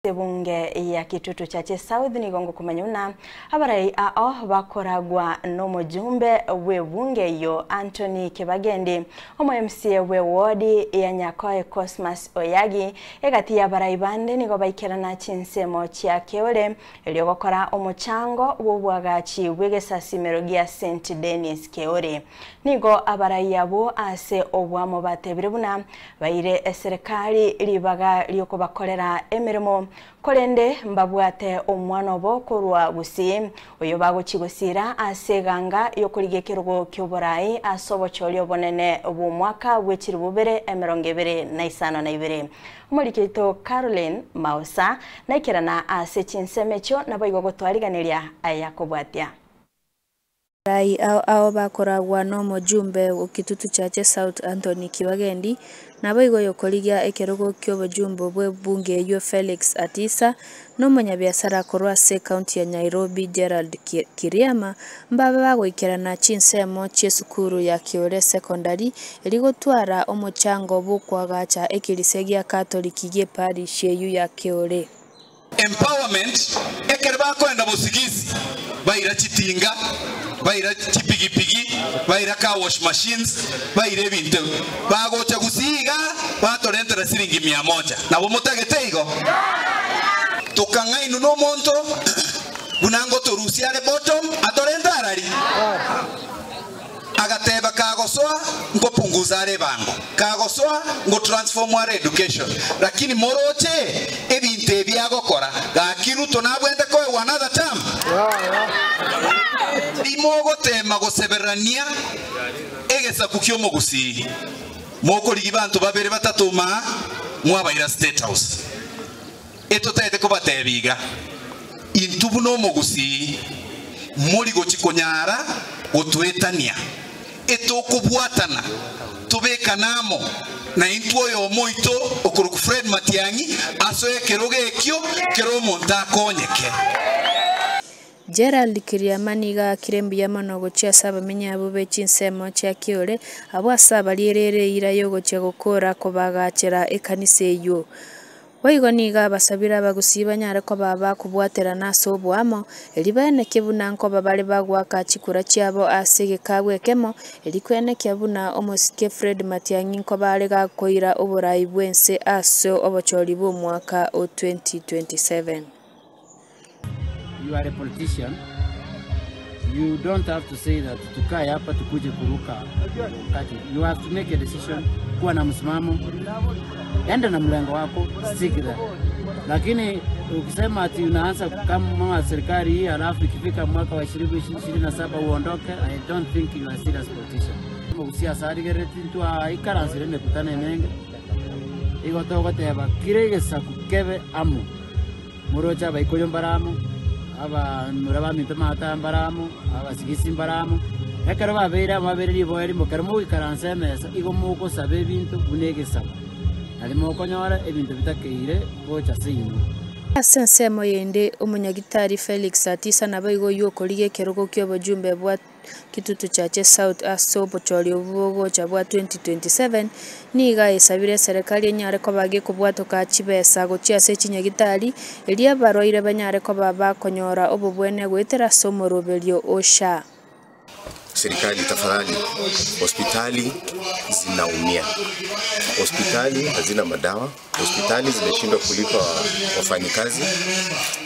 Ebunge ya Kitutu Chache South nigo ngokomanya buna abarai ao bakoragwa nomojumbe bw'ebunge eyio Anthony Kibagendi, omo MCA bwe ward ya Nyakoe Cosmas Oyagi, egati y'abarai bande nigo baikerana chinsemo chia Keore erio gokora omochango bw'obwagachi bw'egesasimero gia St Denis Keore. Nigo abarai abwo ase obwamo batebire buna Baire eserekari ribaga ri'okobakorera emeremo, korende mbabwate omwana obo korwa Gusii, oyo bagochia gosiira ase eganga y'okorigia ekerogo ki'oboraai ase obochori obonene bw'omwaka bwe chilifu bibere emerongo ebere na isano na ibere. Omoriki oito Caroline Mausa naikerana ase chinsemo echio naboigo gotwariganeria aya kobwatia. Abarai ao ao bakoragwa nomojumbe o Kitutu Chache South Anthony Kibagendi, naboigo oyokorigia ekerogo ki'obojumbe bw'ebunge eyio Felix Atisa, na omonyabiasara korwa ase ekaunti ya Nyairobi Gerald Kiriama, mbabe bagoikerana chinsemo chi'esukuru ya Kiore Secondary erio gotwara omochango bw'okoagacha ekerisia gia Katoliki gi'eparish eyio ya Kiore. Empowerment, ekero bakoenda bosigisi baira chitinga, baira chipigipigi, baira car wash machines, baira ebinto ebi. Bagocha gusii igaa batorentera siringi mia moja. Nabo motagete igo? Tokang'ainwa nomonto buna ngotorusia are bottom atorente arari? Agateba kagosoa nkopunguza are ebango, kagosoa ngotransform are education, lakini moroche ebinto ebi agokora, gaki Ruto nabwente koegwa another term? Timogotema goseberania egesaku ki'omogusii, mokorigia banto babere batato maa mwabaira State House. Etotagete kobatebia iga, Intwe buna omogusii mori gochia konyara gotoetania, etokobwatana tobekane amo naintwe oyomo oito okorokwa Fred Matiang'i asoe ekerogo ekio kera omonto akonyeke. Gerald Kiriama nigo aakire mbuya mono gochia ase abamenyi abwo be chinsemo chia Kiore, abwo ase abarierere eira y'ogochia gokora kobagachera ekanisa eyio. Boigo nigo abasabire abagusii banyare koba abakobwaterana ase oboamo, erio baenekie buna nkoba bare bagoaka chikura chiabo ase egekabu ekemo, erio kwenekia buna omosike Fred Matiang'i nkoba are gakoira oborai bw'ense ase obochori bw'omwaka o 2027. You are a politician, you don't have to say that tukae hapa tukuje kuruka kati. You have to make a decision, kuwa na msimamo, enda na mlengo wako, stick there. Lakini ukisema ati unaanza kama serikali hii alafu ikifika mwaka wa 2027 uondoke, I don't think you are serious politician. Omogusia arigereti ntwa ikaransire emekutano emenge igo togoteba kire egesaku kebe amo. Moroche Abaikoyo mbare amo, abamura baminto Maata mbare amo, Abasigisi mbare amo. Ekero babeire amo babeire riboa erimo, ekero mogoikaransa emesa, igo mogosaba ebinto buna egesaku, nario mokonyora ebinto bitakeire gocha ase inwe. Ase ensemo yende, omonyagitari Felix Atisa naboigo oyio okorigia ekerogo ki'obojumbe bwa Kitutu Chache South ase obochori obwo bogocha bwa 2027, nigo aesabire eserekari enyare koba gekobwatoka chibesa gochia ase chinyagitari, erio abarwaire banyare koba bakonyora obobwene goetera ase omoroberio o SHA. Serikali tafadhali, hospitali zinaumia, hospitali hazina madawa. Hospitali zimeshindwa kulipa wafanyikazi,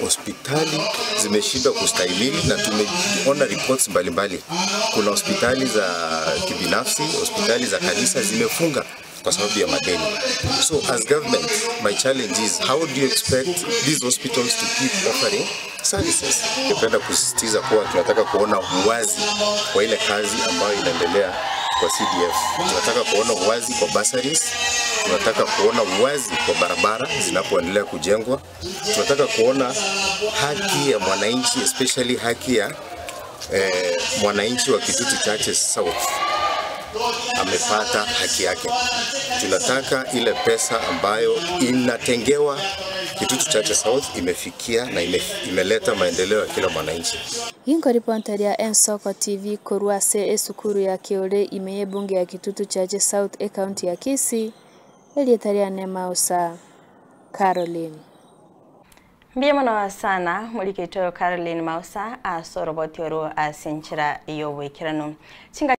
hospitali zimeshindwa kustahimili, na tumeona reports mbalimbali. Kuna hospitali za kibinafsi, hospitali za kanisa zimefunga kwa sababu ya madeni. So as government, my challenge is how do you expect these hospitals to keep offering services? Ningependa kusisitiza kuwa tunataka kuona uwazi kwa ile kazi ambayo inaendelea kwa CDF. Tunataka kuona uwazi kwa bursaries, tunataka kuona uwazi kwa barabara zinapoendelea kujengwa. Tunataka kuona haki ya mwananchi especially haki ya eh, mwananchi wa Kitutu Chache South amepata haki yake. Tunataka ile pesa ambayo inatengewa Kitutu Chache South imefikia na ime, imeleta maendeleo ya kila mwananchi. Ginkoriponteria Ensoko TV korwa ase esukuru ya Kiore ime y'ebunge ya Kitutu Chache South ecounty ya Kisii, erieta riane Mausa Caroline. Mbuya mono sana morikeito Caroline Mausa ase oroboti oro ase enchera y'oboikeranu. Chinga